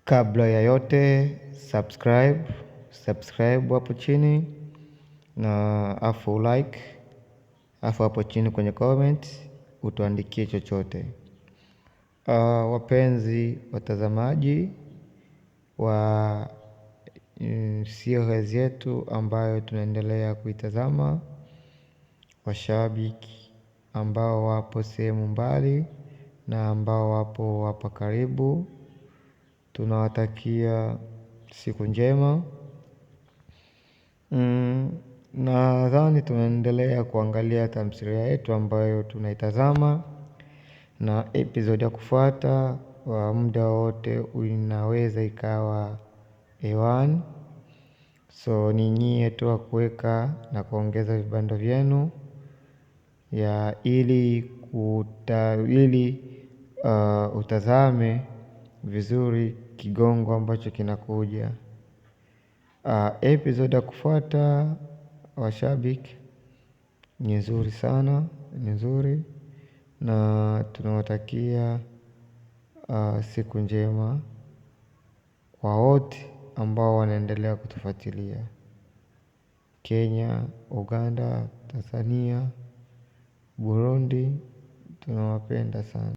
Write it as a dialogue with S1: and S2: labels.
S1: Kabla ya yote, subscribe, subscribe hapo chini na afu like, afu hapo chini kwenye comment utuandikie chochote. Wapenzi watazamaji wa series yetu ambayo tunaendelea kuitazama, washabiki ambao wapo sehemu mbali na ambao wapo hapa karibu, tunawatakia siku njema. Nadhani tunaendelea kuangalia tamthilia yetu ambayo tunaitazama, na episode ya kufuata wa muda wote inaweza ikawa hewani. So ni nyie tu wa kuweka na kuongeza vibando vyenu ya ili ili utazame vizuri kigongo ambacho kinakuja. Episode ya kufuata washabiki ni nzuri sana, ni nzuri na tunawatakia siku njema kwa wote ambao wanaendelea kutufuatilia Kenya, Uganda, Tanzania, Burundi, tunawapenda sana.